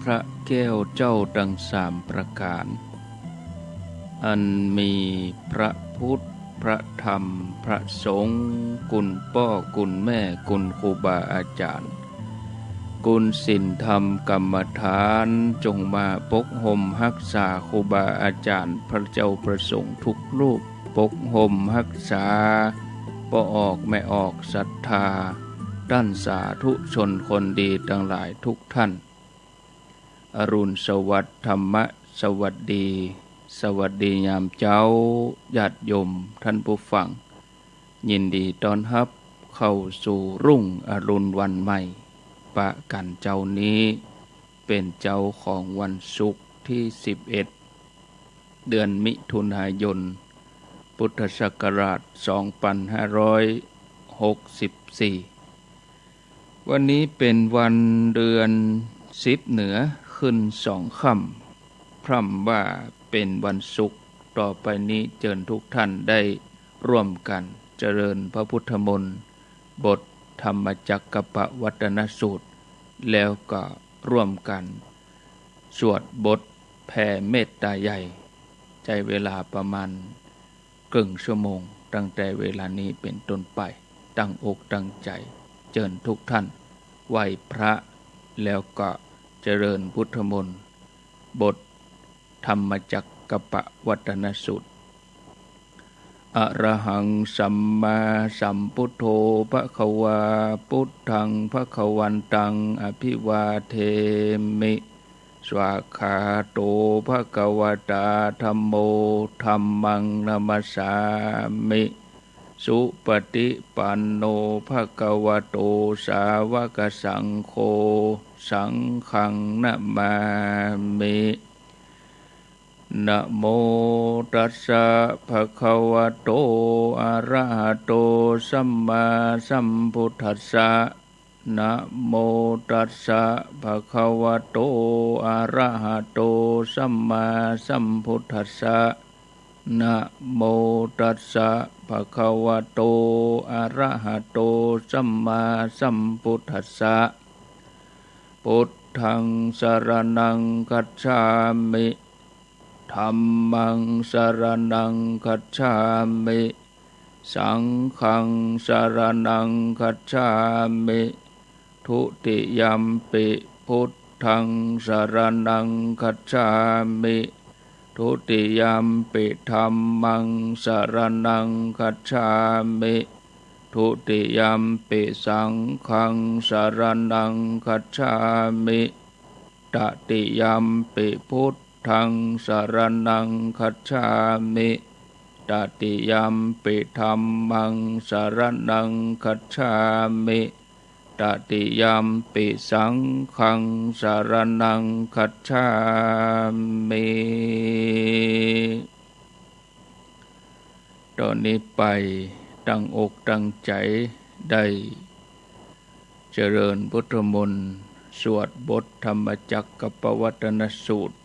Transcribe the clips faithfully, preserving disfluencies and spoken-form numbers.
พระแก้วเจ้าตังสามประก๋าน อันมีพระพุทธ พระธรรม พระสงฆ์ กุณป้อ กุณแม่ กุณครูบาอาจ๋ารย์ กุณศีลธรรมก๋รรมฐาน จงมาปกฮ่มฮักษาครูบาอาจ๋ารย์ พระเจ้าพระสงฆ์ทุกรูป ปกฮ่มฮักษาป้อออกแม่ออกศรัทธา ต้านสาธุชนคนดีตังหลายทุกท่าน อรุณสวัสดิ์ ธรรมะสวัสดี สวัสดียามเจ๊า ญาติโยมท่านผู้ฟัง ยินดีต้อนฮับเข้าสู่รุ่งอรุณวันใหม่ ปะกั๋นเจ๊านี้ เป๋นเจ๊าของวันศุกร์ตี้สิบเอ็ด เดือนมิถุนายน พุทธศักราชสองปันห้าร้อยหกสิบสี่ วันนี้เป๋นวันเดือนสิบเหนือขึ้นสองค่ำ พร่ำว่าเป๋นวันศุกร์ ต่อไปนี้เจิญทุกท่านได้ร่วมกั๋นเจริญพระพุทธมนต์ บทธรรมจักกัปปวัตตนสูตร แล้วก็ร่วมกั๋นสวดบทแผ่เมตตาใหญ่ ใจ๊เวลาประมาณเกิ่งชั่วโมง ตั้งแต่เวลานี้เป๋นต้นไป ตั้งอกตั้งใจ๋ เจิญทุกท่านไหว้พระ แล้วก็เจริญพุทธมนต์ บทธรรมจักกัปปวัตตนสูตร อะระหังสัมมาสัมพุทโธภะคะวา พุทธังภะคะวันตัง อะภิวาเทมิ สวากขาโตภะคะวะตา ธัมโม ธัมมังนะมัสสามิ สุปะฏิปันโนภะคะวะโต สาวะกะสังโฆ สังฆังนะมามิ นะโมตัสสะภะคะวะโต อะระหะโต สัมมาสัมพุทธัสสะ นะโมตัสสะภะคะวะโต อะระหะโต สัมมาสัมพุทธัสสะ นะโมตัสสะภะคะวะโต อะระหะโต สัมมาสัมพุทธัสสะ พุทธังสะระณังคัจฉามิ ธัมมังสะระณังคัจฉามิ สังฆังสะระณังคัจฉามิ ทุติยัมปิพุทธังสะระณังคัจฉามิ ทุติยัมปิธัมมังสะระณังคัจฉามิ ทุติยัมปิสังฆังสะระณังคัจฉามิ ตติยัมปิพุทธังสะระณังคัจฉามิ ตติยัมปิธัมมังสะระณังคัจฉามิ ตติยัมปิสังฆังสะระณังคัจฉามิ ต่อนี้ไปตั้งอกตั้งใจ๋ได้เจริญพุทธมนต์ สวดบทธรรมจักกัปปวัตตนสูตร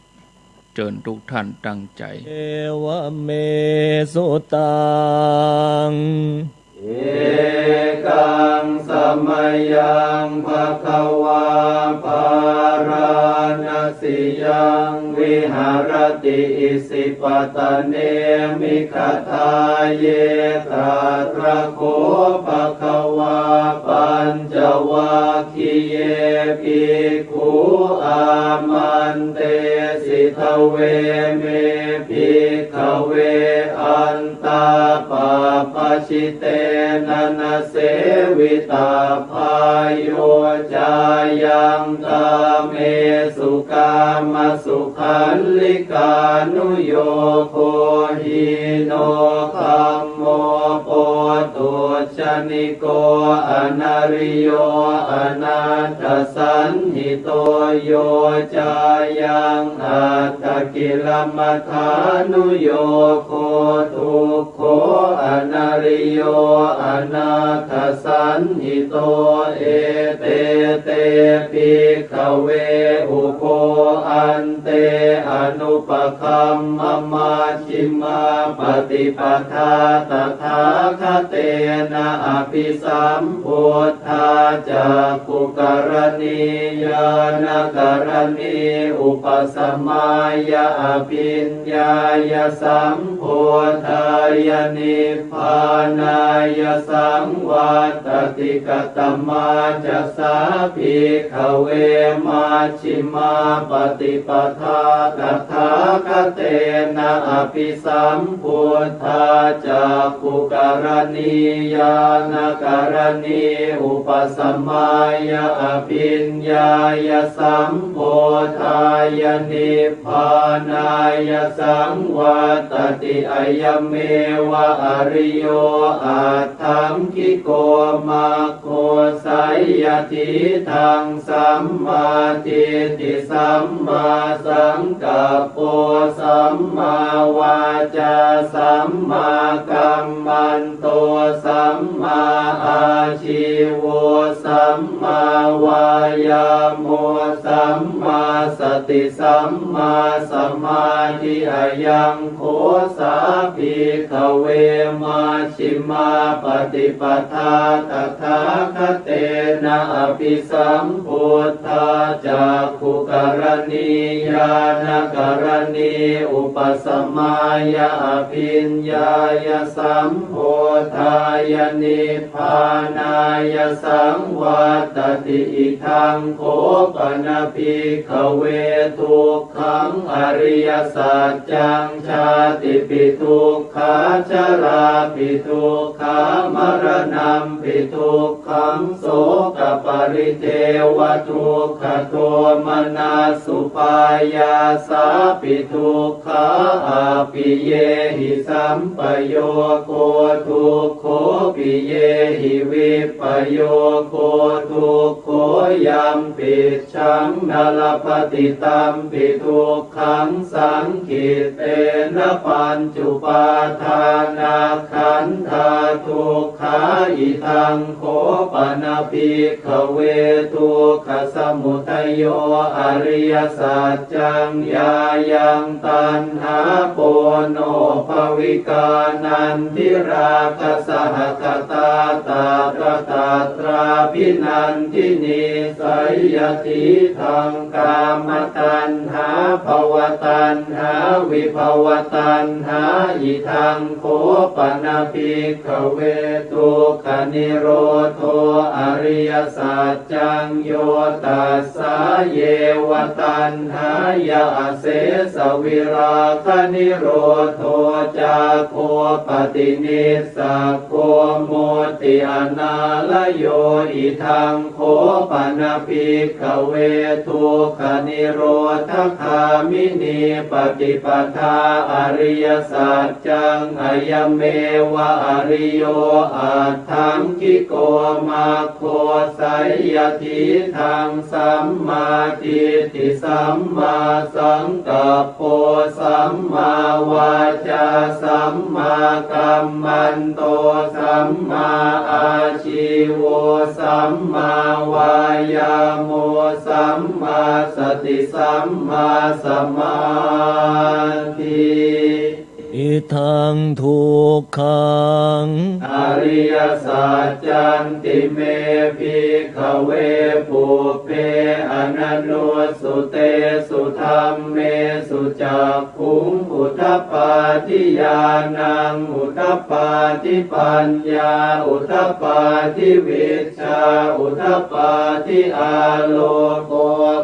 เจิญทุกท่านตั้งใจ๋ เอวะเม สุตัง เอกัง สะมะยัง ภะคะวา พาราณะสียัง วิหะระติ อิสิปะตะเน มิกขะทาเย ตะถะโข ภะคะวา ปัญจวัค คี เย ภิกขุ อามันเตสิ ทะเว เม ภิกขะเว อันตา ปัปปะจิเตนะ นะ เสวิตะ พา โย จายัง กาเมสุ กามะสุขัลลิกานุโยโก หีโน คัมโม โปตุจจะนิโก อะนะริโย อะนัตถะสันทิโต โย จายัง อัตตะกิลมะถานุโยโก ทุกโข โข อนาริโย อนาถสันหิโต เอเต เต ภิกขเว อุโภ อันเต อนุปคัมมะ มัชฌิมมะปฏิปทา ตถาคเตนะ อภิสัมพุทธา จักขุกรณี ญาณกรณี อุปสมายะ อภิญญายะ สัมโพธายะ นิพพานายะ สังวัตติ กะตะมะจะ สา ภิกขเว มัชฌิมมะปฏิปทา ตถาคเตนะ อภิสัมพุทธา จักขุกรณี ญาณกรณี อุปสมายะ อภิญญายะ สัมโพธายะ นิพพานายะ สังวัตติ อยังเมวะ อริโย อัตถังคิโก มัคโค ไสยะถีทัง สัมมาทิฏฐิ สัมมาสังกัปโป สัมมาวาจา สัมมากัมมันโต สัมมาอาชีโว สัมมาวายาโม สัมมาสติ สัมมาสมาธิ อะยังโข สา ภิกขเว มัชฌิมมะปฏิปทา ตถาคเตนะ อภิสัมพุทธา จักขุกรณี ญาณกรณี อุปสมายะ อภิญญายะ สัมโพธายะ นิพพานายะ สังวัตติ อิทังโข ปะนะ ภิกขเว ทุกขัง อริยสัจจัง ชาติปิ ทุกขา ชราปิ ทุกขา มะระณัมปิ ทุกขัง โสกะปะริเทวะทุกขะโทมนัสสุปายาสาปิ ทุกขา อัปปิเยหิสัมปะโยโค ทุกโข ปิเยหิวิปปะโยโค ทุกโข ยัมปิจฉัง นะ ละพะติ ตัมปิ ทุกขัง สังขิตเตนะ ปัญจุปาทานะขันธา ทุกขา อิทังโข ปะนะ ภิกขเว ทุกขะสมุทะโย อริยสัจจัง ญายัง ตัณหา โปโนภวิกา นันทิราคะสหะคะตา ตัตระตัตราภินันทินี ไสยะถีทัง กามะตัณหา ภวะตัณหา วิภวะตัณหา อิทังโข ปะนะ ภิกขเว ทุกขะนิโรโธ อริยสัจจัง โยตัสสา เยวะ ตัณหายะ อเสสะวิราคะนิโรโธ จาโค ปะตินิสสะโก มุตติอนาลโย อิทังโข ปะนะ ภิกขเว ทุกขะนิโรธคามินี ปะติปทา อริยสัจจัง อะยังเมวะ อริโย อัตถังคิโก มัคโค ไสยะถีทัง สัมมาทิฏฐิ สัมมาสังกัปโป สัมมาวาจา สัมมากัมมันโต สัมมาอาชีโว สัมมาวายาโม สัมมาสติ สัมมาสมาธิ อิทังทุกขัง อริยสัจจันติเม ภิกขเว ปุพเพอนะนุสสุเตสุธัมเมสุ จักขุงอุทปาทิ ญาณังอุทปาทิ ปัญญาอุทปาทิ วิชชาอุทปาทิ อาโลโก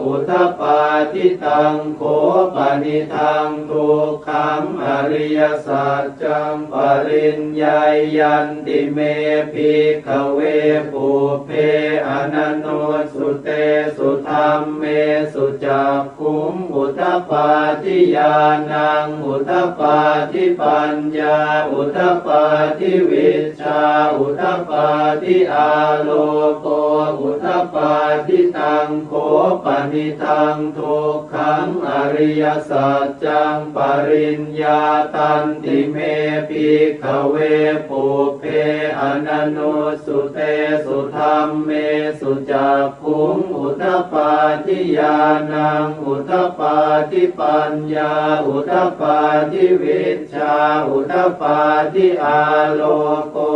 อุทปาทิ ตังโข ปะนิทัง ทุกขัง อริยสัจจัง ปริญญายันติเม ภิกขเว ปุพเพอนะนุสสุเตสุธัมเมสุ จัก ขุงอุทปาทิ ญาณังอุทปาทิ ปัญญาอุทปาทิ วิชชาอุทปาทิ อาโลโกอุทปาทิ ตังโข ปะนิทัง Dukkhaṃ ariyasaccaṃ pariññātanti me bhikkhave pubbe ananussutesu dhammesu cakkhuṃ udapādi ñāṇaṃ udapādi paññā udapādi vij jā udapādi āloko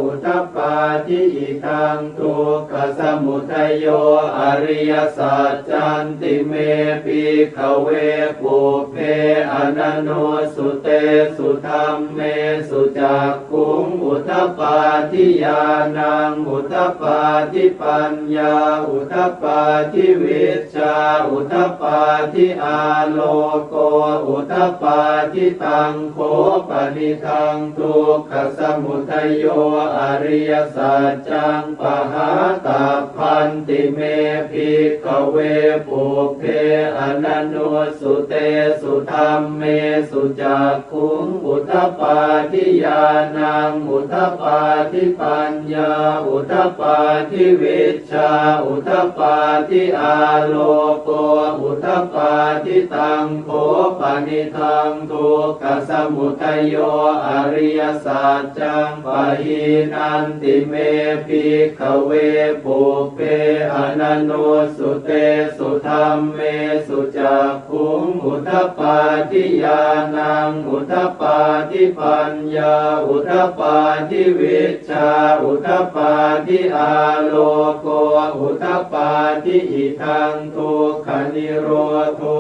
udapādi. Idaṃ dukkhasamudayo ariyasaccanti me bhikkhave pubbe ananussutesu dhammesu cakkhuṃ udapādi ñāṇaṃ udapādi paññā udapādi vij jā udapādi āloko udapādi. Taṃ kho panidaṃ dukkhasamudayo ariyasaccaṃ pahātabbanti me bhikkhave pubbe ananussutesu dhammesu cak khuṃ udapādi ñāṇaṃ udapādi paññā udapādi vij jā udapādi āloko udapādi. Taṃ kho panidaṃ dukkhasamudayo ariyasaccaṃ pahīnanti me bhikkhave pubbe ananussutesu dhammesu cak khuṃ udapādi ñāṇaṃ udapādi paññā udapādi vij jā udapādi āloko udapādi. Idaṃ dukkhanirodho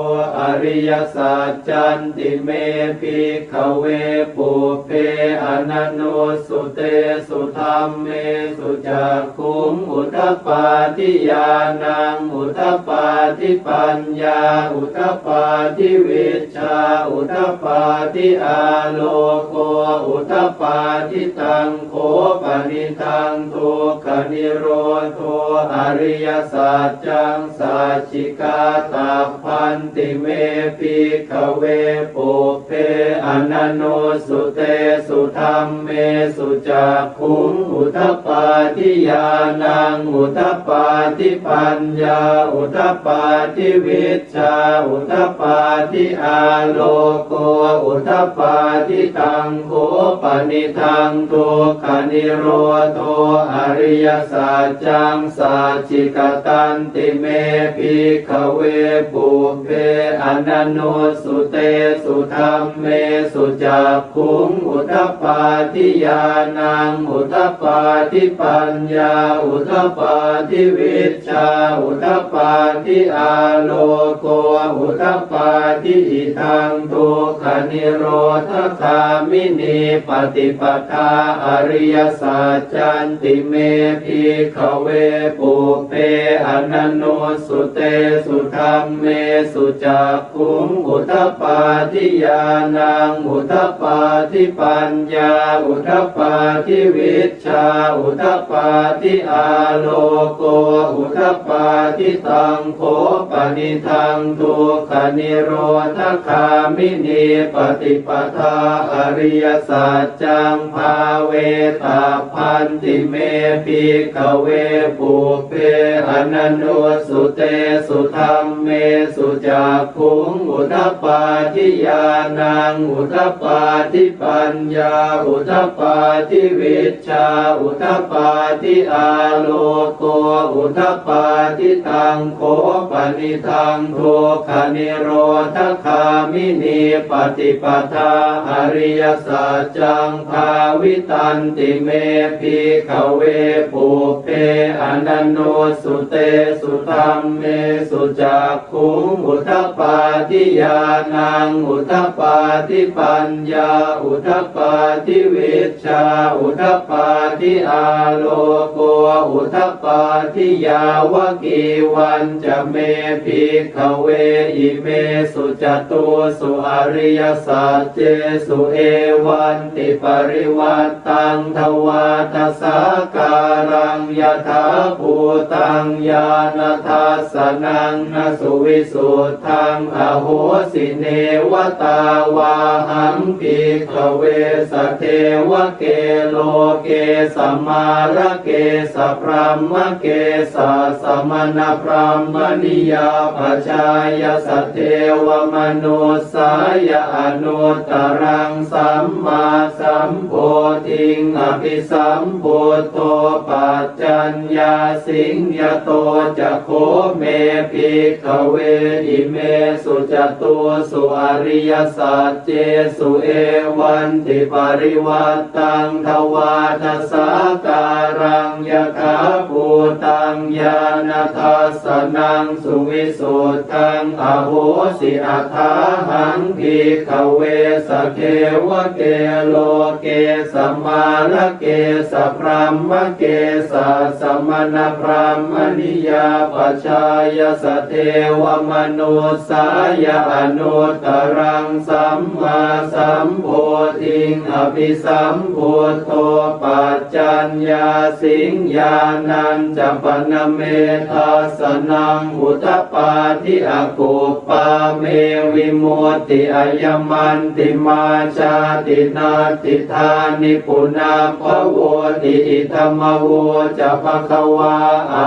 ariyasaccanti me bhikkhave pubbe ananussutesu dhammesu cak khuṃ udapādi ñāṇaṃ udapādi paññā udapādi vij jā udapādi āloko udapādi. Taṃ kho panidaṃ dukkhanirodho ariyasaccaṃ sacchikātabbanti me bhikkhave pubbe ananussutesu dhammesu cak khuṃ udapādi ñāṇaṃ udapādi paññā udapādi vij jā udapādi āloko udapādi. Taṃ kho panidaṃ dukkhanirodho ariyasaccaṃ sacchikatanti me bhikkhave pubbe ananussutesu dhammesu cak khuṃ udapādi ñāṇaṃ udapādi paññā udapādi vij jā udapādi āloko udapādi. Idaṃ dukkhanirodhagāminī paṭipadā ariyasaccanti me bhikkhave pubbe ananussutesu dhammesu cak khuṃ udapādi ñāṇaṃ udapādi paññā udapādi vij jā udapādi āloko udapādi. Taṃ kho panidaṃ dukkhanirodhagāminī paṭipadā ariyasaccaṃ bhāvetabbanti me bhikkhave pubbe ananussutesu dhammesu cak khuṃ udapādi ñāṇaṃ udapādi paññā udapādi vij jā udapādi āloko udapādi. Taṃ kho panidaṃ dukkhanirodhagāminī paṭipadā ariyasaccaṃ bhāvitanti me bhikkhave pubbe ananussutesu dhammesu cak khuṃ udapādi ñāṇaṃ udapādi paññā udapādi vij jā udapādi āloko udapādi. Yāvakīvañca me bhikkhave imesu catūsu ariyasaccesu evantiparivaṭṭaṃ dvādasākāraṃ yathābhūtaṃ ñāṇadassanaṃ na suvisuddhaṃ ahosi. Neva tāvāhaṃ bhikkhave sadevake loke samārake sabrahmake sassamaṇabrāhmaṇiyā pajāya sadevamanussāya anuttaraṃ sammāsambodhiṃ abhisambuddho paccaññāsiṃ. Yato ca kho me bhikkhave imesu catūsu ariyasaccesu evantiparivaṭṭaṃ dvādasākāraṃ yathābhūtaṃ ñāṇadassanaṃ suvisuddhaṃ ahosi. Athāhaṃ bhikkhave sadevake loke samārake sabrahmake sassamaṇabrāhmaṇiyā pajāya sadevamanussāya anuttaraṃ sammāsambodhiṃ abhisambuddho paccaññāsiṃ. Ñāṇañca pana me dassanaṃ udapādi, akuppā me vimutti, ayamantimā jāti, natthidāni punabbhavoti. Idamavoca bhagavā.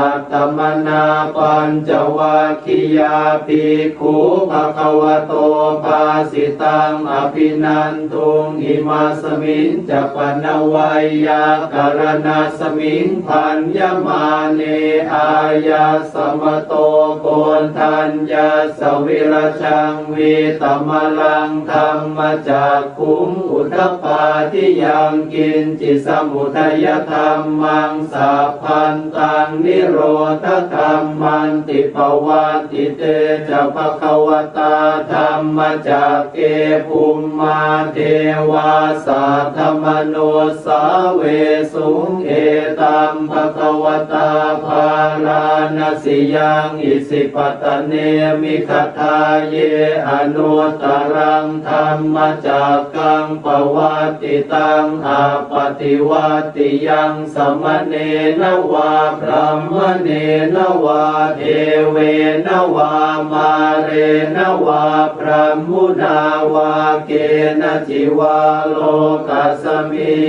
Attamanā pañcavaggiyā bhikkhū bhagavato bhāsitaṃ abhinanduṃ. Imasmiñca pana veyyākaraṇasmiṃ bhaññamāne āyasmato Koṇḍaññassa virajaṃ vītamalaṃ dhammacakkhuṃ udapādi, yaṃ kiñci samudayadhammaṃ sabbantaṃ nirodhadhammanti. Pavattite ca bhagavatā dhammacakke bhummā devā saddamanussāvesuṃ: Etaṃ bhagavatā Bārāṇasiyaṃ Isipatane Migadāye anuttaraṃ dhammacakkaṃ pavattitaṃ appaṭivattiyaṃ samaṇena vā brāhmaṇena vā devena vā mārena vā brahmunā vā kenaci vā lokasminti.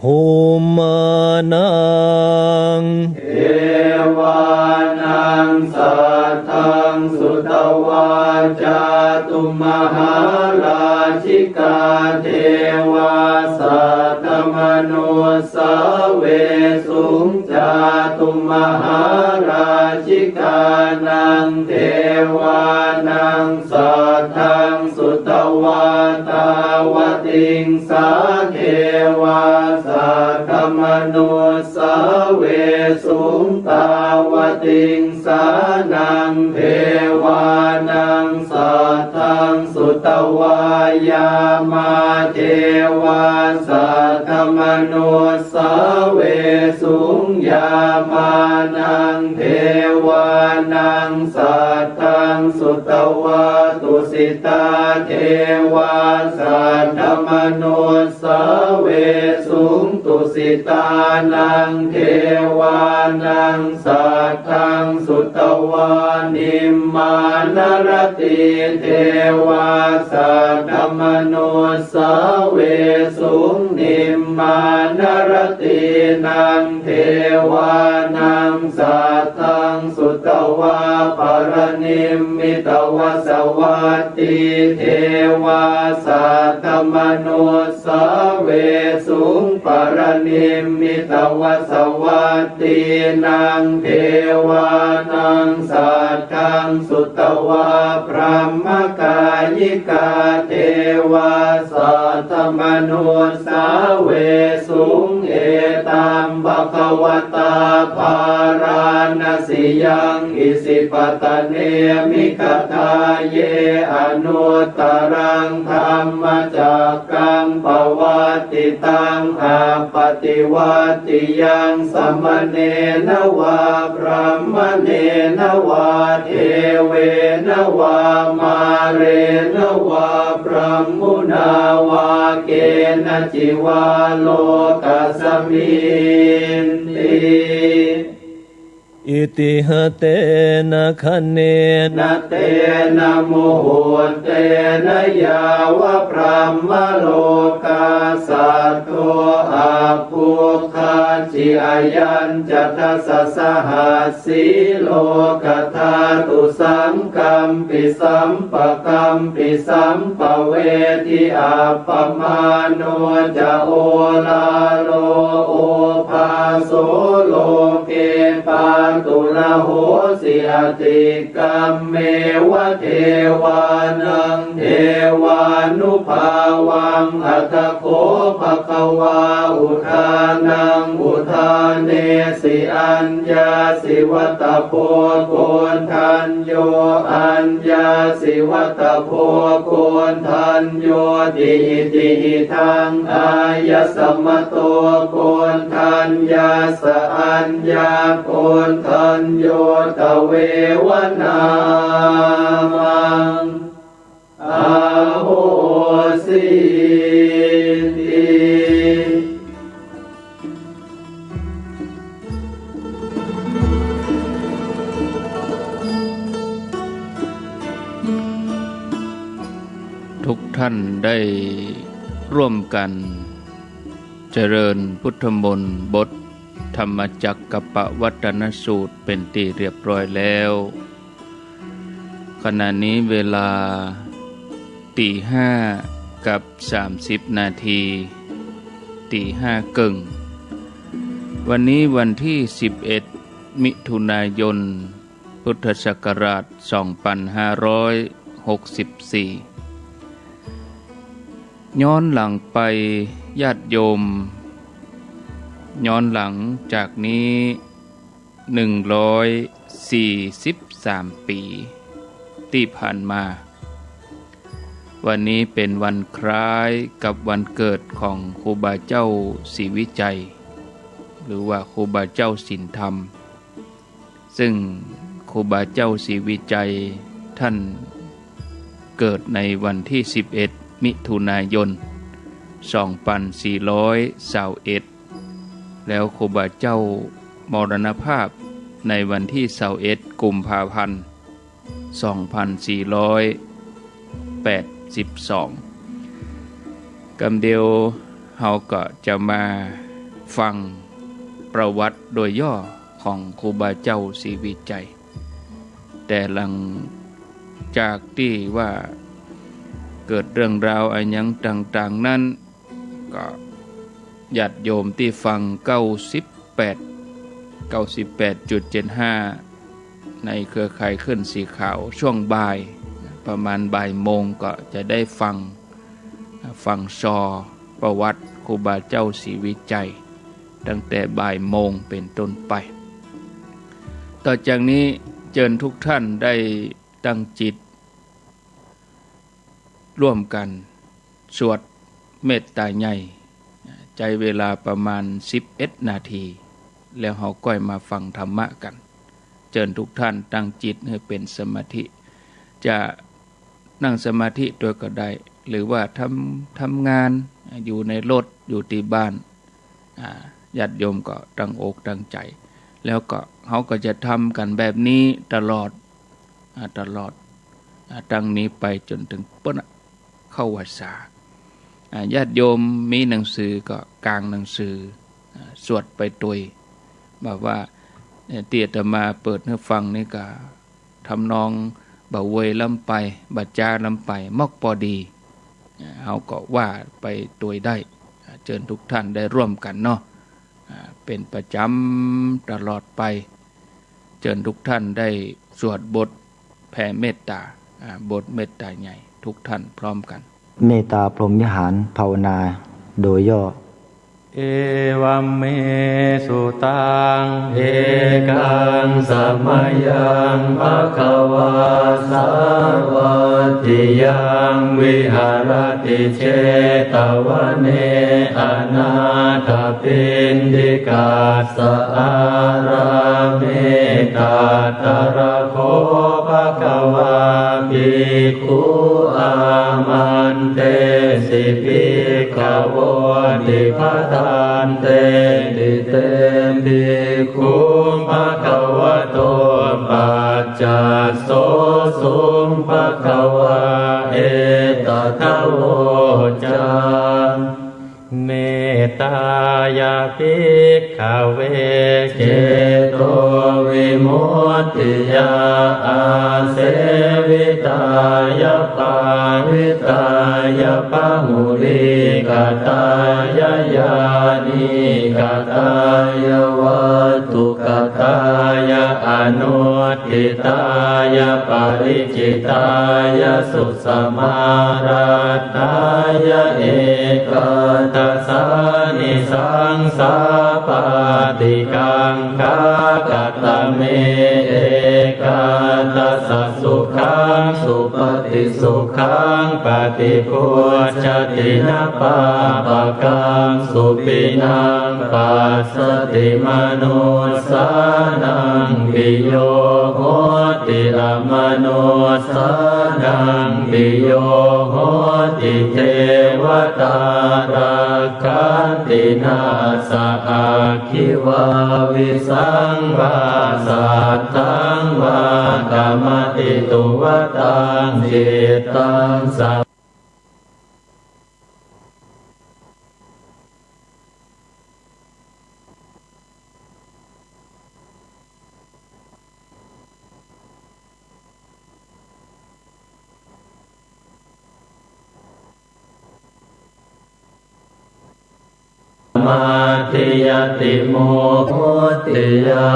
Bhummānaṃ devānaṃ saddaṃ sutvā cātummahārājikā devā saddamanussāvesuṃ. Cātummahārājikānaṃ devānaṃ saddaṃ sutvā tāvatiṃsā devā saddamanussāvesuṃ. Tāvatiṃsānaṃ devānaṃ saddaṃ sutvā yāmā devā saddamanussāvesuṃ. Yāmānaṃ devānaṃ saddaṃ sutvā tusitā devā saddamanussāvesuṃ. Tusitānaṃ devānaṃ saddaṃ sutvā nimmānaratī devā saddamanussāvesuṃ. Nimmānaratīnaṃ devānaṃ saddaṃ sutvā paranimmitavasavattī devā saddamanussāvesuṃ. Paranimmitavasavattīnaṃ devānaṃ saddaṃ sutvā brahmakāyikā devā saddamanussāvesuṃ. Etaṃ bhagavatā Bārāṇasiyaṃ Isipatane Migadāye anuttaraṃ dhammacakkaṃ pavattitaṃ appaṭivattiyaṃ samaṇena vā brāhmaṇena vā devena vā mārena vā brahmunā vā kenaci vā lokasminti. Itiha tena khaṇena tena muhuttena yāva brahmalokā saddo abbhuggacchi. Ayañca dasasahassī lokadhātu saṅkampi sampakampi sampavedhi. Appamāṇo ca oḷāro obhāso loke pāturahosi atikkammeva devānaṃ devānubhāvaṃ. Atha kho bhagavā udānaṃ udānesi: Aññāsi vata bho koṇḍañño, aññāsi vata bho koṇḍaññoti. Itihidaṃ āyasmato koṇḍaññassa aññākoṇḍañño tveva nāmaṃ ahosīti. ทุกท่านได้ร่วมกันเจริญพุทธมนต์บทธรรมจักกัปปวัตตนสูตรเป็นที่เรียบร้อยแล้ว ขณะนี้เวลาตีห้ากับสามสิบนาที ตีห้าเกิ่ง วันนี้วันที่สิบเอ็ด มิถุนายน พุทธศักราชสองพันห้าร้อยหกสิบสี่ ย้อนหลังไปญาติโยม ย้อนหลังจากนี้ หนึ่งร้อยสี่สิบสามปี๋ตี้ผ่านมา วันนี้เป๋นวันคล้ายกับวันเกิดของครูบาเจ้าศรีวิชัย หรือว่าครูบาเจ้าศีลธรรม ซึ่งครูบาเจ้าศรีวิชัยท่านเกิดในวันที่สิบเอ็ด มิถุนายน สองพันสี่ร้อยซาวเอ็ด แล้วครูบาเจ้ามรณภาพในวันที่ซาวเอ็ด กุมภาพันธ์ สองพันสี่ร้อยแปดสิบสอง กำเดียวเฮาก็จะมาฟังประวัติโดยย่อของครูบาเจ้าศรีวิชัย แต่หลังจากตี้ว่าเกิดเรื่องราวอะหยังต่างๆ นั้น ก็ญาติโยมตี้ฟัง เก้าสิบแปด เก้าสิบแปดจุดเจ็ดห้า ในเครือข่ายคลื่นสีขาว ช่วงบ่าย ประมาณบ่ายโมงก็จะได้ฟัง ฟังซอประวัติครูบาเจ้าศรีวิชัย ตั้งแต่บ่ายโมงเป๋นต้นไป ต่อจากนี้เจิญทุกท่านได้ตั้งจิต ร่วมกั๋นสวดเมตตาใหญ่ ใจ๊เวลาประมาณสิบเอ็ดนาที แล้วเฮาก้อยมาฟังธรรมะกั๋น เจิญทุกท่านตั้งจิตหื้อเป๋นสมาธิ จะนั่งสมาธิตวยก็ได้ หรือว่าทำ ทำงานอยู่ในรถ อยู่ตี้บ้าน อ่า ญาติโยมก็ตั้งอกตั้งใจ๋ แล้วก็เฮาก็จะทำกั๋นแบบนี้ตลอด อ่า ตลอด อ่า ตั้งนี้ไปจ๋นเถิงเปิ้นเข้าวัสสา อ่า ญาติโยมมีหนังสือก็กางหนังสือ อ่า สวดไปตวย แบบว่า เอ่อ ตี้อาตมาเปิดหื้อฟังนี่ก็ ทำนองบ่เวยล้ำไป บ่จ๊าล้ำไป มอกปอดี อ่า เฮาก็ว่าไปตวยได้ อ่า เจิญทุกท่านได้ร่วมกั๋นเนาะ อ่า เป๋นประจ๋ำตลอดไป เจิญทุกท่านได้สวดบทแผ่เมตตา อ่า บทเมตตาใหญ่ ทุกท่านพร้อมกั๋น เมตตาพรหมวิหารภาวนาโดยย่อ Evaṃ me sutaṃ. Ekaṃ samayaṃ bhagavā sāvatthiyaṃ viharati jetavane anāthapiṇḍikassa ārāme. Tatra kho bhagavā bhikkhū āmantesi bhikkhavoti. Bhadanteti te bhikkhū bhagava Cassa so suṃ bhagavā etadavoca: Mettāya bhikkhave cetovimuttiyā āsevitāya bhāvitāya bahulīkatāya yānīkatāya vatthukatāya anuṭṭhitāya pariccittāya su- samāraddhāya ekādasānisaṃsā pāṭikaṅkhā. Katame ekādasa? Sukhaṃ supati, sukhaṃ paṭibujjhati, na pāpakaṃ supinaṃ passati, manussānaṃ piyo hoti, amanussānaṃ piyo hoti, devatā rakkhanti, nāssa aggi vā visaṃ vā satthaṃ vā kamati, tuvaṭaṃ cittaṃ sa- -mathiyati. Mu- -muttiyā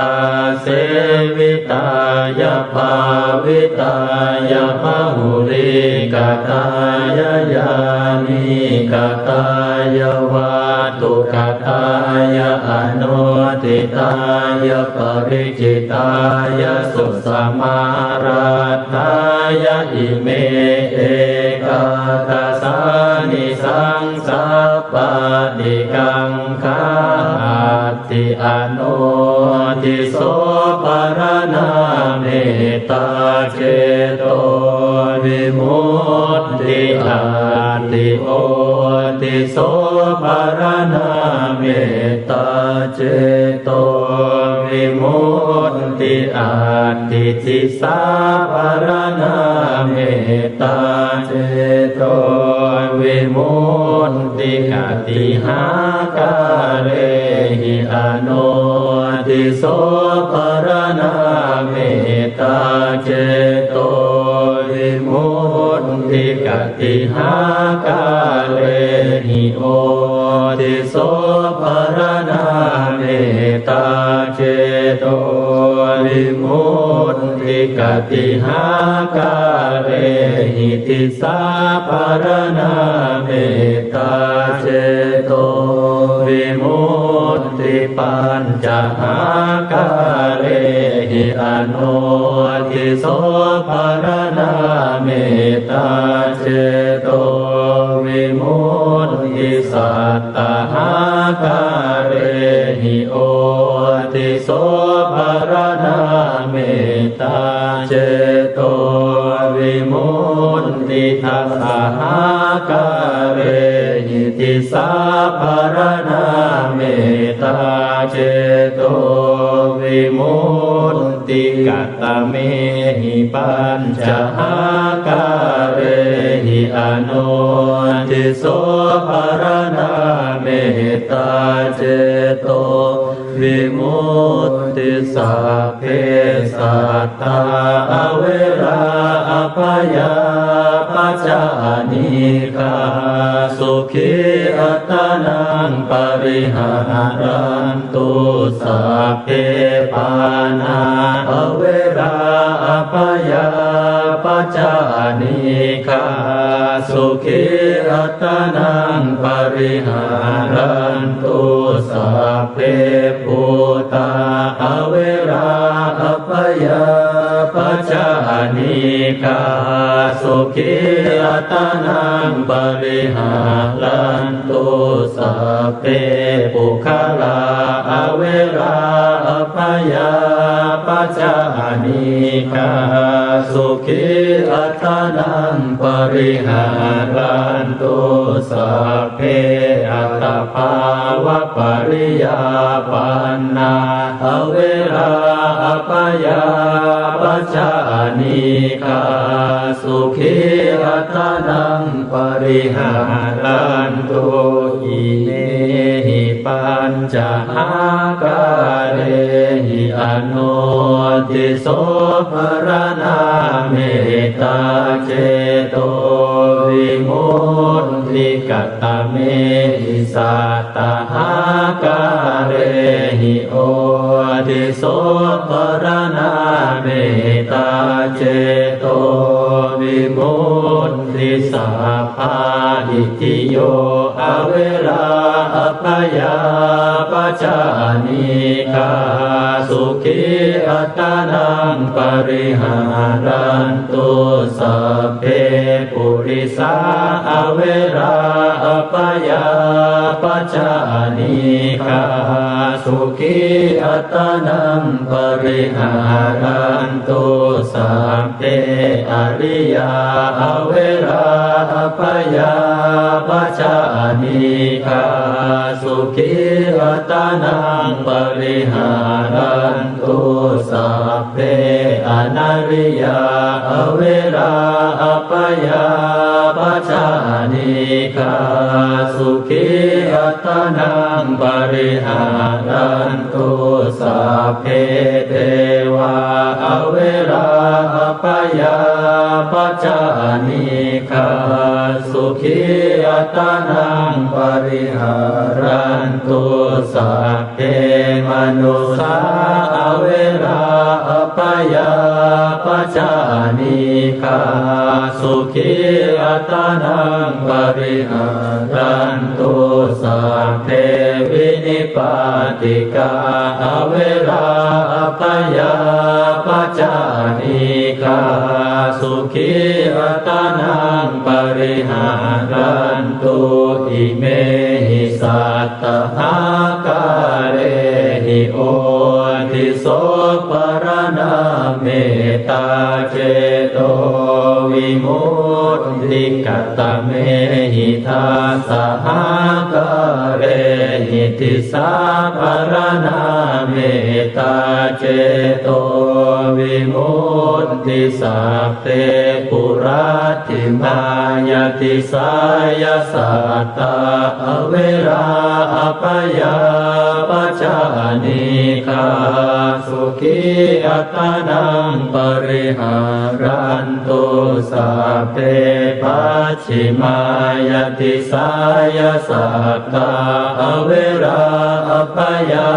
āsevitāya bhāvitāya bahulīkatāya yānīkatāya vatthukatāya anuṭṭhitāya pariccittāya susamāraddhāya, ime ekādasānisaṃsā pāṭikaṅkhā atthi. Anodhiso pharaṇā mettā cetovimutti atthi. Odhiso pharaṇā mettā cetovimutti atthi. Disāpharaṇā mettā cetovimutti. Katīhākārehi anodhiso pharaṇā mettā cetovimutti? Katīhākārehi odhiso pharaṇā mettā cetovimutti? Katīhākārehi disāpharaṇā mettā cetovimutti? Pañcahākārehi anodhiso pharaṇā mettā cetovimutti? Sat- -tahākārehi odhiso pharaṇā mettā cetovimutti. Dasahākārehi disāpharaṇā mettā cetovimutti. Ka- -tamehi pañcahākārehi anodhiso pharaṇā mettā cetovimutti? Sabbe sattā averā abyāpajjhā anīghā sukhī attānaṃ pariharantu. Sabbe pāṇā averā abyāpajjhā anīghā sukhī attānaṃ pariharantu. Sabbe bhūtā averā abyāpajjhā พยาปัจจานีฆา สุขีอัตตานังปริหารันตุ สัพเพปุคคลา อเวรา อพยาปัจจานีฆา สุขีอัตตานังปริหารันตุ สัพเพอัตตาภาวะปริยาปันนา อเวรา อพยาปัจจานีฆา สุขีอัตตานังปริหารันตุ อิเมหิปัญจหาการิ อโนติโส ปะระณาเมตตาเจโตวิมุตติ กะตะเมหิ สัตตหาการิ โอติโส ปะระณาเมตตาเจโตวิมุตติสัพพา อิติโย อเวรา อพยาปัจจานีฆา สุขีอัตตานังปริหารันตุ สัพเพปุริสา อเวรา อพยาปัจจานีฆา สุขีอัตตานังปริหารันตุ สัพเพอริยา อเวรา อพยาปัจจานีฆา สุขีอัตตานังปริหารันตุ สัพเพอนาริยา อเวรา อพยาปัจจานีฆา สุขีอัตตานังปริหารันตุ สัพเพเทวา อเวรา อพยาปัจจานีฆา สุขีอัตตานังปริหารันตุ สัพเพมนุสสา อเวรา อพยาปัจจานีฆา สุขีอัตตานังปริหารันตุ สัพเพวินิปาติกา อเวรา อพยาปัจจานีฆา สุขีอัตตานังปริหารันตุ อิเมหิสัตตหาการิ โอติโส ปะระณาเมตตาเจโตวิมุตติ กะตะเมหิทัสสะหาการิ ทิสสา ปะระณาเมตตาเจโตวิมุตติ สัพเพปุรัจฉิมายะทิสายะสัตตา อเวรา อพยาปัจจานีฆา สุขีอัตตานังปริหารันตุ สัพเพปัจ ฉิมายะทิสายะสัตตา อเวรา อพยา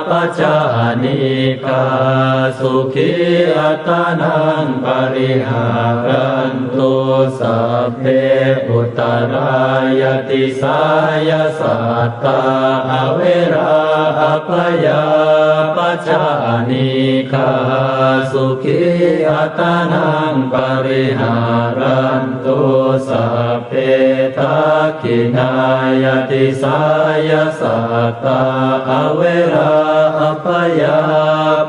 ปัจจานีฆา สุขีอัตตานังปริหารันตุ สัพเพอุตตรายะทิสายะสัตตา อเวรา อพยาปัจจานีฆา สุขีอัตตานังปริหารัน ตุ สัพเพทักขิณายะทิสายะสัตตา อเวรา อพยา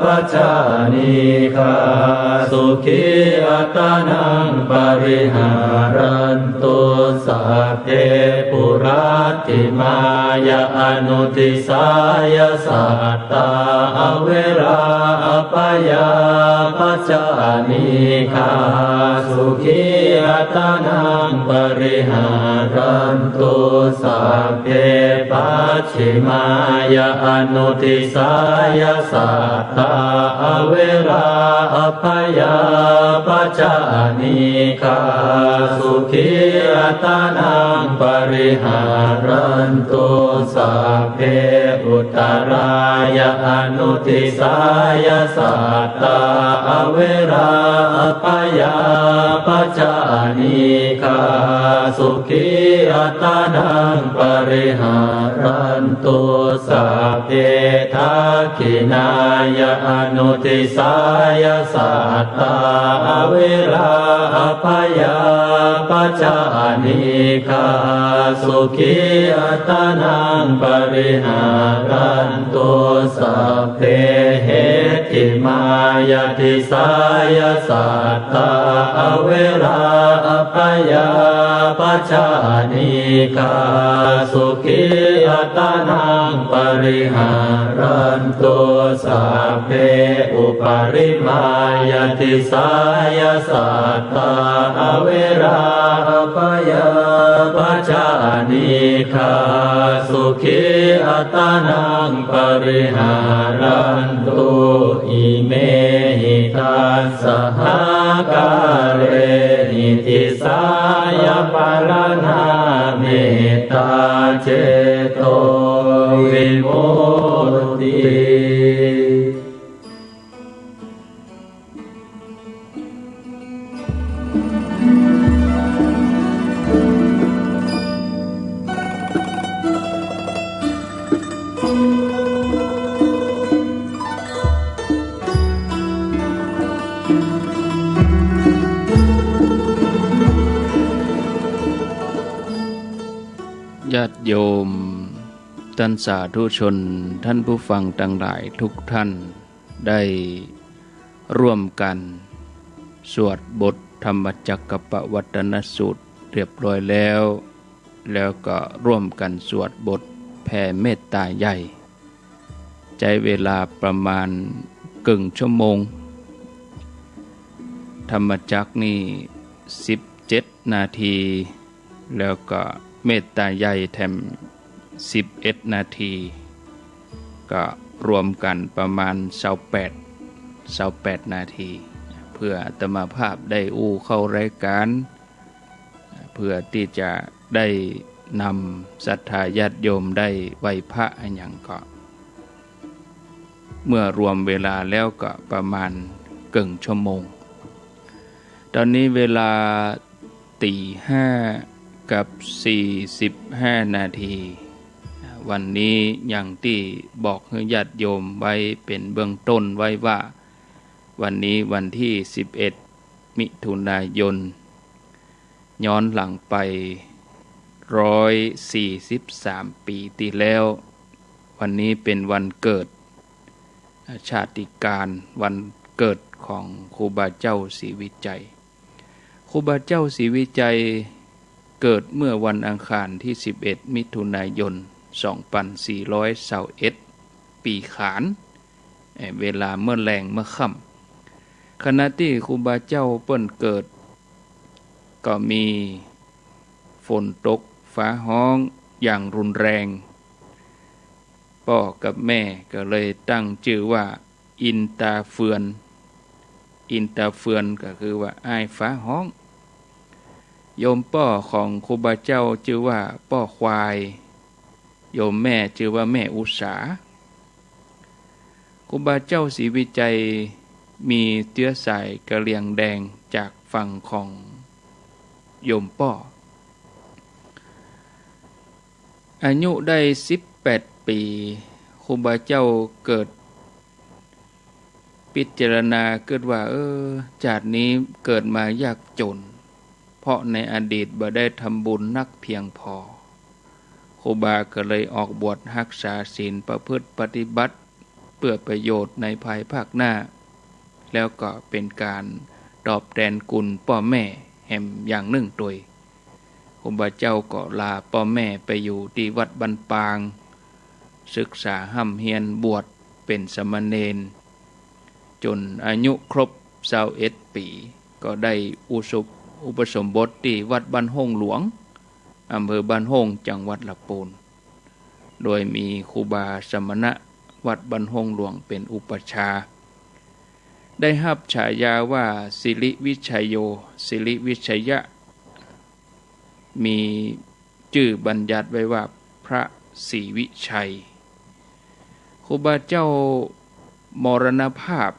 ปัจจานีฆา สุขีอัตตานังปริหารันตุ สัพเพปุรัจฉิมายะอนุทิสายะสัตตา อเวรา อพยาปัจจานีฆา สุขีอัตตานังปริหารันตุ สัพเพปัจฉิมายะอนุทิสายะสัตตา อเวรา อพยาปัจจานีฆา สุขีอัตตา นัง ปริหารันตุ สัพเพ อุตตรายะ อนุดิสายะ สัตตา อเวรา อัปพยาปัชชา อนีฆา สุขี อัตตานัง ปริหารันตุ สัพเพ ทักขิณายะ อนุดิสายะ สัตตา อเวรา อัปพยาปัชชา อนีฆา สุขี อัตตานัง ปริหารันตุ สัพเพ เห หิมายะ ดิสายะ สัตตา อเวรา อัปพยาปัชชา อนีฆา สุขี อัตตานัง ปริหารันตุ สัพเพ อุปริมายะ ดิสายะ สัตตา อเวรา อัปพยาปัชชา อนีฆา สุขี อัตตานัง ปริหารันตุ อิเมหิ ทัสสะหะกาเรหิ ดิสายะ ปะระณา เมตตา เจโต วิมุตติ ญาติโยม ต้านสาธุชน ต้านผู้ฟังตังหลายทุกท่าน ได้ร่วมกั๋นสวดบทธรรมจักกัปปวัตตนสูตรเรียบร้อยแล้ว แล้วก็ร่วมกั๋นสวดบทแผ่เมตตาใหญ่ ใจ๊เวลาประมาณเกิ่งชั่วโมง ธรรมจักนี่สิบเจ็ดนาที แล้วก็เมตตาใหญ่แถมสิบเอ็ดนาที ก็รวมกั๋นประมาณซาวแปด ซาวแปดนาที เพื่ออาตมาภาพได้อู้เข้ารายการ เพื่อตี้จะได้นำศรัทธาญาติโยมได้ไหว้พระอะหยังก็ เมื่อรวมเวลาแล้วก็ประมาณเกิ่งชั่วโมง ต๋อนนี้เวลา ตี๋ห้ากับสี่สิบห้านาที วันนี้อย่างตี้บอกหื้อญาติโยมไว้เป๋นเบื้องต้นไว้ว่า วันนี้วันตี้สิบเอ็ดมิถุนายน ย้อนหลังไปร้อยสี่สิบสามปี๋ตี้แล้ว วันนี้เป๋นวันเกิด ชาติกาลวันเกิดของครูบาเจ้าศรีวิชัย ครูบาเจ้าศรีวิชัยเกิดเมื่อวันอังคารตี้สิบเอ็ดมิถุนายน สองปันสี่ร้อยซาวเอ็ด ปี๋ขาน เอ่อ เวลาเมื่อแลงเมื่อค่ำ ขณะตี้ครูบาเจ้าเปิ้นเกิด ก็มีฝนตกฟ้าฮ้องอย่างรุนแรง ป้อกับแม่ก็เลยตั้งจื้อว่า อินต๋าเฟือน อินต๋าเฟือนก็คือว่าอ้ายฟ้าฮ้อง โยมป้อของครูบาเจ้าจื้อว่าป้อควาย โยมแม่จื้อว่าแม่อุสา ครูบาเจ้าศรีวิชัยมีเจื๊อสายกะเหรี่ยงแดงจากฝั่งของโยมป้อ อายุได้สิบแปดปี๋ ครูบาเจ้าเกิด พิจารณาเกิดว่า เออ จาตินี้เกิดมายากจ๋น เพราะในอดีตบ่ได้ทำบุญนักเพียงพอ ครูบาก็เลยออกบวชฮักษาศีลประพฤติปฏิบัติ เปื้อประโยชน์ในภายภาคหน้า แล้วก็เป๋นก๋านตอบแตนกุณป้อแม่แหมอย่างนึ่งตวย ครูบาเจ้าก็ลาป้อแม่ไปอยู่ตี้วัดบ้านปาง ศึกษาฮ่ำเฮียนบวชเป๋นสามเณร จ๋นอายุครบซาวเอ็ดปี๋ ก็ได้อุส- อุปสมบทตี้วัดบ้านโฮ่งหลวง อำเภอบ้านโฮ่ง จังหวัดลำปูน โดยมีครูบาสมณะวัดบ้านโฮ่งหลวงเป๋นอุปัชฌาย์ ได้ฮับฉายาว่า สิริวิชัยโย สิริวิชยะ มีจื้อบัญญัติไว้ว่าพระศรีวิชัย ครูบาเจ้ามรณภาพ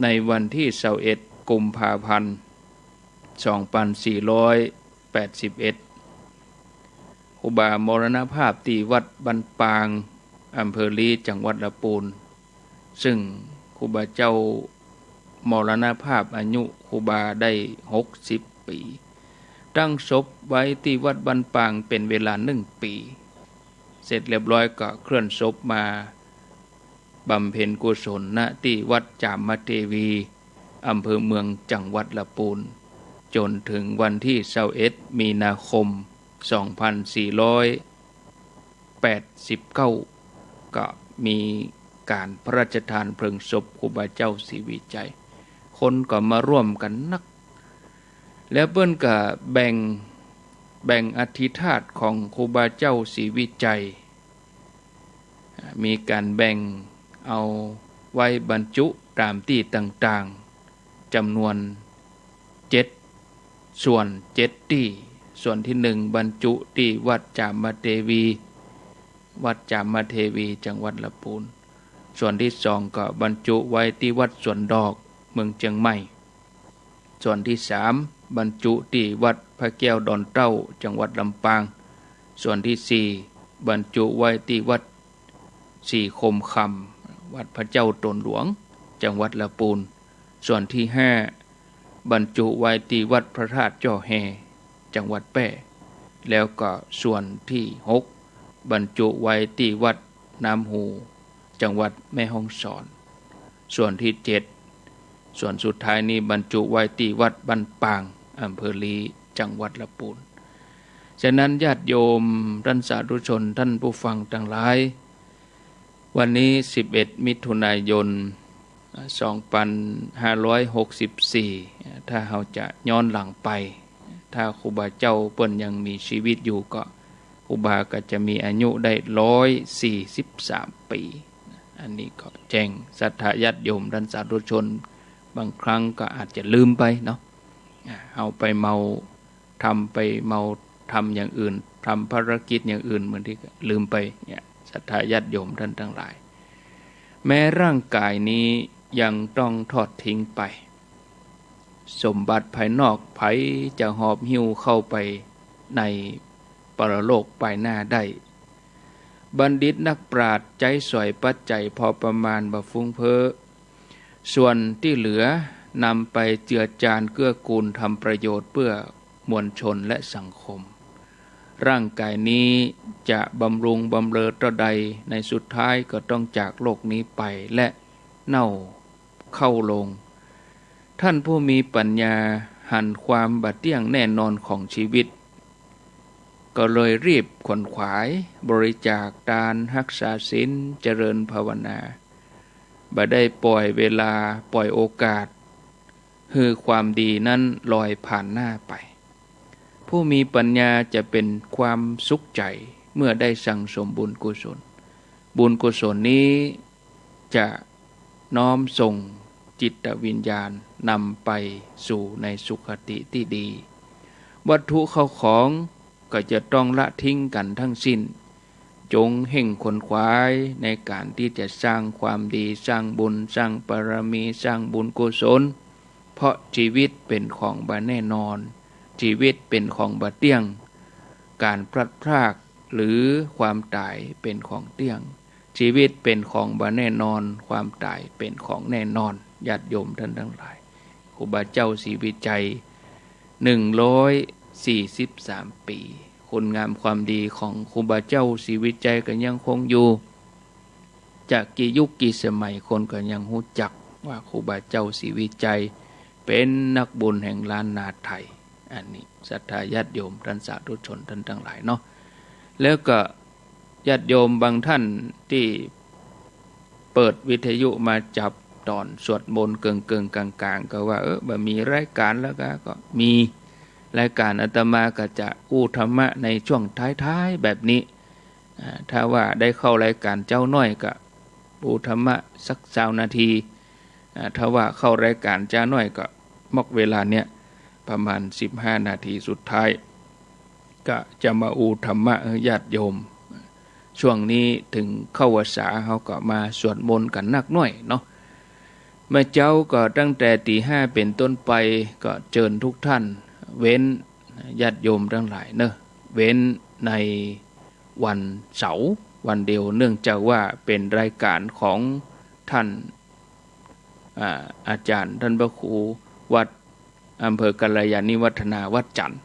ในวันตี้ซาวเอ็ด กุมภาพันธ์ สองปันสี่ร้อยแปดสิบเอ็ด ครูบามรณภาพตี้วัดบ้านปาง อำเภอลี้ จังหวัดละปูน ซึ่งครูบาเจ้ามรณภาพ อายุครูบาได้หกสิบปี๋ ตั้งศพไว้ตี้วัดบ้านปางเป๋นเวลาหนึ่งปี๋ เสร็จเรียบร้อยก็เคลื่อนศพมาบำเพ็ญกุศล ณ ตี้วัดจามเทวี อำเภอเมือง จังหวัดละปูน จ๋นเถิงวันตี้ซาวเอ็ด มีนาคม สองปันสี่ร้อยแปดสิบเก้า ก็มีก๋านพระราชทานเพลิงศพครูบาเจ้าศรีวิชัย คนก็มาร่วมกั๋นนัก แล้วเปิ้นก็แบ่ง แบ่งอัฐิธาตุของครูบาเจ้าศรีวิชัย อ่า มีก๋านแบ่งเอาไว้บรรจุต๋ามตี้ต่างๆ จ๋ำนวนเจ็ดส่วน เจ็ดตี้ ส่วนตี้หนึ่งบรรจุตี้วัดจามเทวี วัดจามเทวี จังหวัดละปูน ส่วนตี้สองก็บรรจุไว้ตี้วัดสวนดอก เมืองเจียงใหม่ ส่วนตี้สามบรรจุตี้วัดพระแก้วดอนเต้า จังหวัดลำปาง ส่วนตี้สี่บรรจุไว้ตี้วัดศรีคมคำ วัดพระเจ้าโตนหลวง จังหวัดละปูน ส่วนตี้ห้าบรรจุไว้ตี้วัดพระธาตุจ้อแฮ จังหวัดแป้ แล้วก็ส่วนตี้หกบรรจุไว้ตี้วัดน้ำฮู จังหวัดแม่ฮ่องสอน ส่วนตี้เจ็ด ส่วนสุดท้ายนี้บรรจุไว้ตี้วัดบ้านปาง อำเภอลี้ จังหวัดละปูน ฉะนั้นญาติโยมต้านสาธุชน ต้านผู้ฟังตังหลาย วันนี้สิบเอ็ดมิถุนายน สองปันห้าร้อยหกสิบสี่ ถ้าเฮาจะย้อนหลังไป ถ้าครูบาเจ้าเปิ้นยังมีชีวิตอยู่ก็ ครูบาก็จะมีอายุได้ร้อยสี่สิบสามปี๋ อันนี้ก็แจ้งศรัทธาญาติโยมต้านสาธุชน บางครั้งก็อาจจะลืมไปเนาะ อ่า เฮาไปเมา ทำไปเมา ทำอย่างอื่น ทำภารกิจอย่างอื่น บางทีก็ลืมไปเนี่ย ศรัทธาญาติโยมต้านตังหลาย แม้ร่างก๋ายนี้ยังต้องทอดทิ้งไป สมบัติภายนอกใผจะหอบหิ้วเข้าไปในปรโลกปายหน้าได้ บัณฑิตนักปราชญ์ใจ๊สอยปัจจัยพอประมาณบ่ฟุ่งเฟ้อ ส่วนตี้เหลือนำไปเจือจานเกื้อกูลทำประโยชน์เปื้อมวลชนและสังคม ร่างก๋ายนี้จะบำรุงบำเรอเต้าใด ในสุดท้ายก็ต้องจากโลกนี้ไปและเน่าเข้าโลง ท่านผู้มีปัญญาหันความบ่เตี้ยงแน่นอนของชีวิต ก็เลยรีบขวนขวายบริจาคตาน ฮักษาศีล เจริญภาวนา บ่ได้ปล่อยเวลา ปล่อยโอกาส หื้อความดีนั้นลอยผ่านหน้าไป ผู้มีปัญญาจะเป๋นความสุขใจ๋เมื่อได้สั่งสมบุญกุศล บุญกุศลนี้จะน้อมส่งจิตวิญญาณนำไปสู่ในสุคติตี้ดี วัตถุเข้าของก็จะต้องละทิ้งกั๋นทั้งสิ้น จงเฮ่งขวนขวายในก๋านตี้จะสร้างความดี สร้างบุญ สร้างบารมี สร้างบุญกุศล เพราะชีวิตเป๋นของบ่แน่นอน ชีวิตเป๋นของบ่เตี้ยง ก๋านพลัดพรากหรือความต๋ายเป๋นของเตี้ยง ชีวิตเป๋นของบ่แน่นอน ความต๋ายเป๋นของแน่นอน ญาติโยมต้านตังหลาย ครูบาเจ้าศรีวิชัย หนึ่งร้อยสี่สิบสามปี๋ คุณงามความดีของครูบาเจ้าศรีวิชัยก็ยังคงอยู่ จะกี่ยุคกี่สมัยคนก็ยังฮู้จักว่าครูบาเจ้าศรีวิชัยเป๋นนักบุญแห่งล้านนาไทย อันนี้ศรัทธาญาติโยมต้านสาธุชนต้านตังหลายเนาะ แล้วก็ ญาติโยมบางต้านตี้เปิดวิทยุมาจับต๋อนสวดมนต์เกิ่งๆ ก๋างๆ ก็ว่า เออ บ่มีรายก๋านแล้วก็ ก็มีรายก๋าน อาตมาก็จะอู้ธรรมะในช่วงท้ายๆ แบบนี้ อ่า ถ้าว่าได้เข้ารายก๋านเจ๊าน้อยก็อู้ธรรมะสักซาวนาที อ่า ถ้าว่าเข้ารายก๋านจ๊าน้อยก็มอกเวลาเนี้ย ประมาณสิบห้านาทีสุดท้าย ก็จะมาอู้ธรรมะหื้อญาติโยม ช่วงนี้เถิงเข้าพรรษา เฮาก็มาสวดมนต์กั๋นนักหน้อยเนาะ เมื่อเจ๊าก็ตั้งแต่ตีห้าเป๋นต้นไป ก็เจิญทุกท่าน เว้นญาติโยมตังหลายเนาะ เว้นในวันเสาร์วันเดียว เนื่องจากว่าเป๋นรายก๋านของท่าน อ่า อาจ๋ารย์ท่านพระครูวัดอำเภอกัลยาณิวัฒนาวัดจันทร์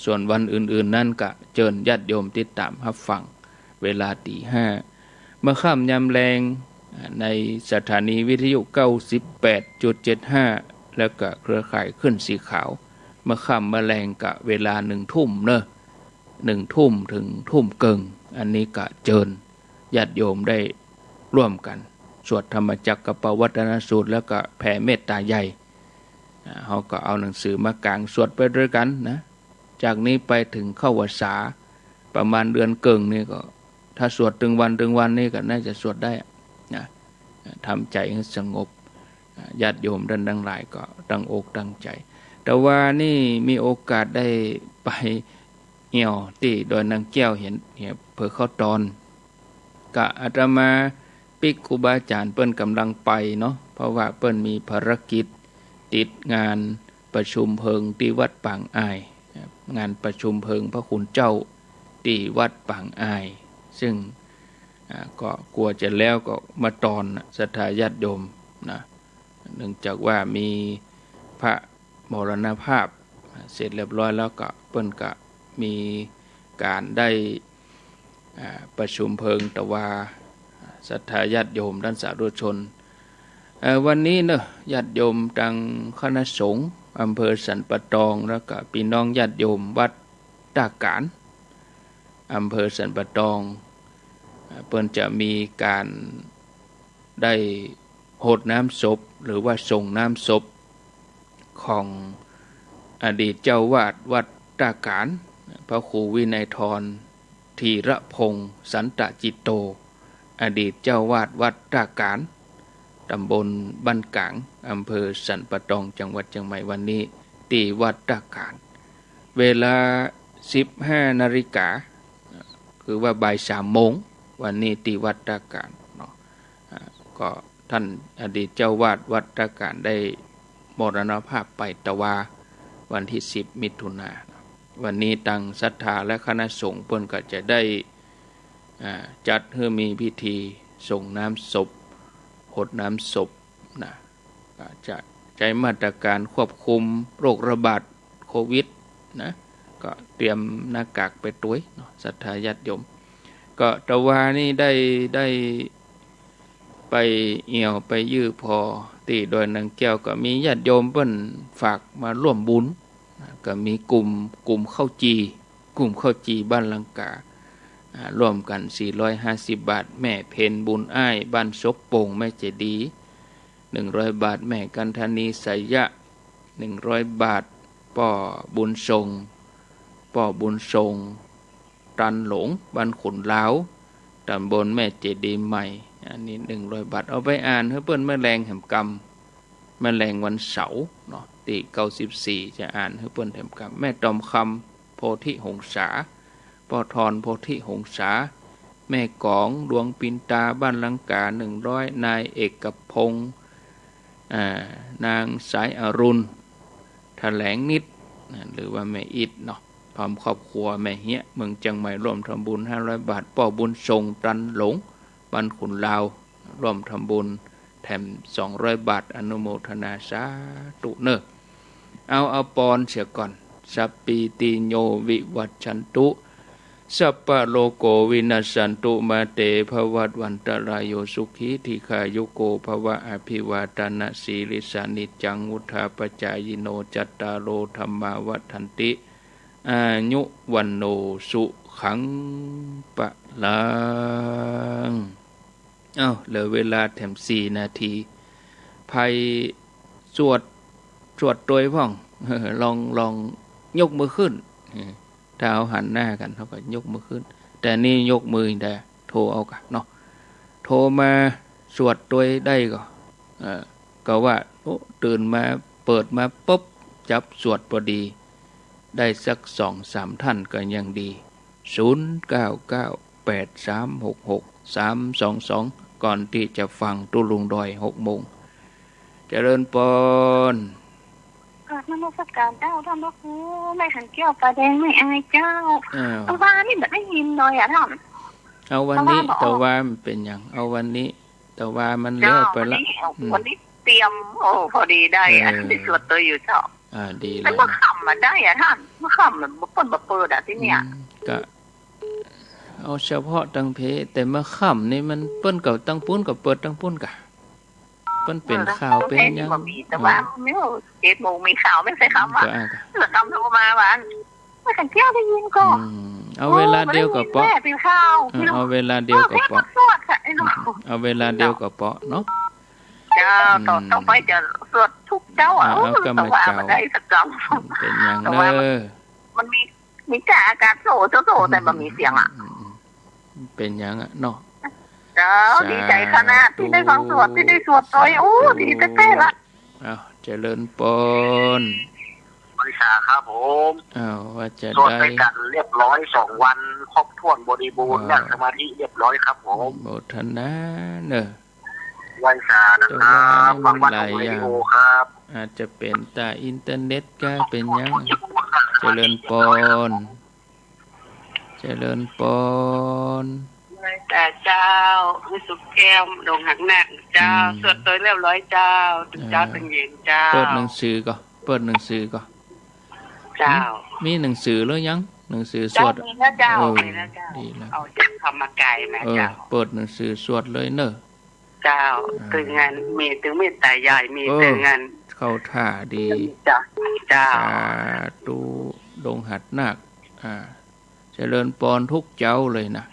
ส่วนวันอื่นๆ นั้นก็เจิญญาติโยมติดต๋ามฮับฟัง เวลาตีห้า เมื่อค่ำยามแลง อ่า ในสถานีวิทยุ เก้าสิบแปดจุดเจ็ดห้า แล้วก็เครือข่ายคลื่นสีขาว เมื่อค่ำเมื่อแลงก็เวลาหนึ่งทุ่มเนาะ หนึ่งทุ่มเถิงทุ่มเกิ่ง อันนี้ก็เจิญญาติโยมได้ร่วมกั๋นสวดธรรมจักรกัปปวัตตนสูตร แล้วก็แผ่เมตตาใหญ่ อ่า เฮาก็เอาหนังสือมากางสวดไปตวยกั๋นนะ จากนี้ไปเถิงเข้าพรรษา ประมาณเดือนเกิ่งนี่ก็ ถ้าสวดตึงวันตึงวันนี่ก็น่าจะสวดได้อะนะ ทำใจ๋หื้อสงบ อ่า ญาติโยมต้านตังหลายก็ตั้งอกตั้งใจ๋ แต่ว่านี่มีโอกาสได้ไปเอี่ยวตี้ดอยนางแก้ว เหียน เหียนอำเภอเขาตอน ก็อาตมาปิ๊กครูบาอาจ๋ารย์เปิ้นก่ำลังไปเนาะ เพราะว่าเปิ้นมีภารกิจติดงานประชุมเพลิงตี้วัดปางอ้าย งานประชุมเพลิงพระคุณเจ้าตี้วัดปางอ้าย ซึ่ง อ่า ก็กั๋วจะแล้วก็มาตอนน่ะ ศรัทธาญาติโยมนะ เนื่องจากว่ามีพระมรณภาพเสร็จเรียบร้อยแล้วก็ เปิ้นก็มีก๋านได้ อ่า ประชุมเพลิง แต่ว่าศรัทธาญาติโยมต้านสาธุชน เอ่อ วันนี้เนาะ ญาติโยมตังคณะสงฆ์อำเภอสันป่าตอง แล้วก็ปี้น้องญาติโยมวัดต้ากาญ อำเภอสันป่าตอง อ่า เปิ้นจะมีก๋านได้หดน้ำศพ หรือว่าส่งน้ำศพของอดีตเจ้าวาดวัดต้ากาญ พระครูวินัยธร ธีรพงษ์ สันตจิตโต อดีตเจ้าวาดวัดต้ากาญ ตำบลบ้านก๋าง อำเภอสันป่าตอง จังหวัดเจียงใหม่ วันนี้ตี้วัดต้ากาญ เวลาสิบห้านาฬิกา คือว่าบ่ายสามโมง วันนี้ตี้วัดต้ากาญเนาะ อ่า ก็ต้านอดีตเจ้าวาดวัดต้ากาญได้มรณภาพไป แต่ว่าวันตี้สิบมิถุนา วันนี้ตังศรัทธาและคณะสงฆ์เปิ้นก็จะได้ อ่า จัดหื้อมีพิธีส่งน้ำศพ หดน้ำศพนะ ก็จะใจ๊มาตรก๋านควบคุมโรคระบาดโควิดนะ ก็เตรียมหน้ากากไปตวยเนาะ ศรัทธาญาติโยม ก็แต่ว่านี่ได้ ได้ไปเอี่ยวไปเยี่ยวผ่อตี้ดอยนางแก้ว ก็มีญาติโยมเปิ้นฝากมาร่วมบุญนะ ก็มีกุม กุมข้าวจี่ กุมข้าวจี่บ้านลังกา อ่า ร่วมกั๋นสี่ร้อยห้าสิบบาท แม่เพ็ญบุญอ้าย บ้านศกโป่ง แม่เจดีย์ หนึ่งร้อยบาท แม่กันธนี ไสยะ หนึ่งร้อยบาท ป้อบุญทรง ป้อบุญทรง ตันหลง บ้านขุนลาว ตำบลแม่เจดีย์ใหม่ อันนี้หนึ่งร้อยบาท เอาไปอ่านหื้อเปิ้นเมื่อแลงแหมกำ เมื่อแลงวันเสาร์เนาะ ตี้เก้าสิบสี่ จะอ่านหื้อเปิ้นแหมกำ แม่ตอมคำ โพธิหงสา ป้อทอน โพธิหงสา แม่กอง ดวงปินตา บ้านลังกา หนึ่งร้อย นายเอกพงษ์ อ่า นางสายอรุณ แถลงนิด นะ หรือว่าแม่อิดเนาะ พร้อมครอบครัว แม่เฮีย เมืองเจียงใหม่ ร่วมทำบุญ ห้าร้อยบาท ป้อบุญทรง ตันหลง บ้านขุนลาว ร่วมทำบุญแถม สองร้อยบาท อนุโมทนาสาธุเน่อ เอา เอาปอนเสียก่อน สัพพีติโยวิวัชชันตุ สัพพะโรโควินัสสันตุ มาเตภวัตวันตะราโย สุขีทีฆายุโกภวะ อภิวาทะนะสีลิสสะ นิจจังวุฑฒาปะจายิโน จัตตาโรธัมมาวัฑฒันติ อายุวัณโณสุขังพะลัง เอ้า เหลือเวลาแถมสี่นาที ใผสวด สวดตวยพ่อง ลอง ลองยกมือขึ้น ถ้าเฮาหันหน้ากั๋น เฮาก็ยกมือขึ้น แต่นี่ยกมือแต่โทรเอาก่ะเนาะ โทรมาสวดตวยได้ก่อ เออ ก็ว่า โอ้ ตื่นมา เปิดมาปุ๊บ จับสวดพอดี ได้สักสองสามท่านก็ยังดี ศูนย์เก้าเก้า แปดสามหกหก สามสองสอง ก่อนตี้จะฟังตุ๊ลุงดอย หกโมง เจริญปอน กราบนมัสการเจ้าท่านพระครู แม่ขันแก้วป่าแดงแม่อายเจ้า อ้าว ตะวานี่บ่ได้ยินเลยอะท่าน เอาวันนี้ ตะวาบ่ออก ตะวามันเป๋นหยัง เอาวันนี้ ตะวามันแล้วไปละ เจ้า วันนี้ อืม วันนี้เตรียม โอ้ พอดีได้อะ เออ ได้สวดตวยอยู่เจ้า อ่า ดีเลย แต่เมื่อค่ำมาได้อะท่าน เมื่อค่ำมันบ่เปิ้นบ่เปิดอะตี้เนี่ย อืม ก็ เอาเฉพาะตังเพ แต่เมื่อค่ำนี่มันเปิ้นก็ตังปุ้นก็เปิดตังปุ้นกะ เปิ้นเป๋นข่าวเป๋นหยัง เออ บ่มี แต่ว่า อืม ไม่รู้ เจ็ดโมงมีข่าวไม่ใช่คำว่า ก็อ่ะ แล้วกำโทรมาว่า แม่ขันแก้วได้ยินก่อ อืม เอาเวลาเดียวก็เปาะ โอ้ บ่ได้ยินแม่เป๋นข่าว เออ เอาเวลาเดียวก็เปาะ เออ เป๋นคนสวดค่ะไอ้หนู อืม เอาเวลาเดียวก็เปาะเนาะ เจ้า อืม ต่อ ต่อไปจะสวดทุกเจ้าอะ อ่ะ โอ้ เอาก็มา แต่ว่า เจ้า บ่ได้สักกำ เป๋นหยัง แต่ว่ามัน เนอะ มันมี มีแต่อาการโสดโสด อืม แต่บ่มีเสียงอะ อืม อืม เป๋นหยังอะเนาะ เจ้า สาธุ ดีใจขนาดตี้ได้ฟังสวด ตี้ได้สวดตวย โอ้ สาธุ ดีแต๊ๆ ละ อ้าว เจริญปอน ไหว้สาครับผม อ้าว ว่าจะ สวดไป ได้ กั๋นเรียบร้อยสองวัน ครบถ้วนบริบูรณ์ อ่า นั่งสมาธิเรียบร้อยครับผม โมทนาเนอะ ไหว้สานะครับ แต่ว่านี่มันหลายอย่าง บางวันออกวิดีโอครับ อาจจะเป๋นตาอินเทอร์เน็ตก็เป๋นหยัง เจริญปอน เจริญปอน ไหว้สาเจ้า วิสุทธิ์แก้ว ดงหาดนาคเจ้า อืม สวดตวยเรียบร้อยเจ้า ตึงเจ๊า เออ ตึงเย็นเจ้า เปิดหนังสือก่อ เปิดหนังสือก่อ เจ้า มีหนังสือหรือยัง หนังสือสวด เจ้า มีแล้วเจ้า เออ มีแล้วเจ้า ดีแล้ว เอาจากธรรมกายมา เออ เจ้า เปิดหนังสือสวดเลยเนอะ เจ้า อ่า ตึงอัน มีตึงเมตตาใหญ่ มี เออ ตึงอัน เข้าท่าดี เจ้า เจ้า สาธุ ดงหาดนาค อ่า เจริญปอนทุกเจ้าเลยนะ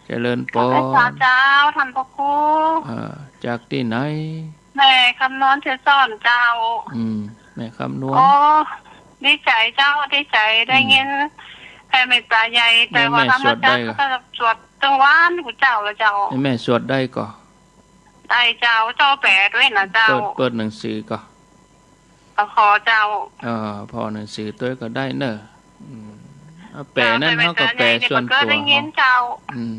เจริญปอน ขอบคุณเจ้า ท่านพระครู อ่า จากตี้ไหน แม่คำนวณ เสสรเจ้า อืม แม่คำนวณ โอ้ ดีใจ๋เจ้า ดีใจ๋ ได้ อืม ยินแผ่เมตตาใหญ่ แต่ว่า แม่ แม่สวดได้ก่อ ธรรมจักรก็สวดตึงวันกูเจ้าละเจ้า แม่สวดได้ก่อ ได้เจ้า เจ้าแป๋ตวยนะเจ้า เปิด เปิดหนังสือก่อ ขอเจ้า เออ ผ่อหนังสือตวยก็ได้เนอะ อืม เอาแป๋นั้น เจ้า เฮาก็แป๋ส่วนตั๋ว เฮา ได้ยินเจ้า อืม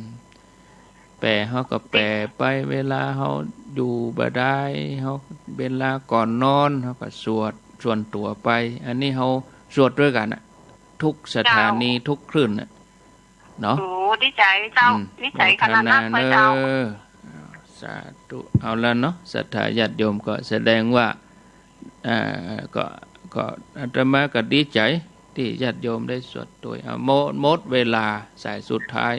แป๋เฮาก็แป๋ไป เวลาเฮาอยู่บ่ได้ เฮา เวลาก่อนนอน เฮาก็สวดส่วนตั๋วไป อันนี้เฮาสวดตวยกั๋นน่ะ ทุกสถานี เจ้า ทุกคลื่นน่ะ เนาะ โอ้ ดีใจ๋เจ้า อืม ดีใจ๋ขนาดนั้นเลยเจ้า โมทนาเนอะ สาธุ เอาละเนาะ ศรัทธาญาติโยมก็แสดงว่า อ่า ก็ ก็อาตมาก็ดีใจ๋ตี้ญาติโยมได้สวดตวย เอา หมด หมดเวลาสายสุดท้าย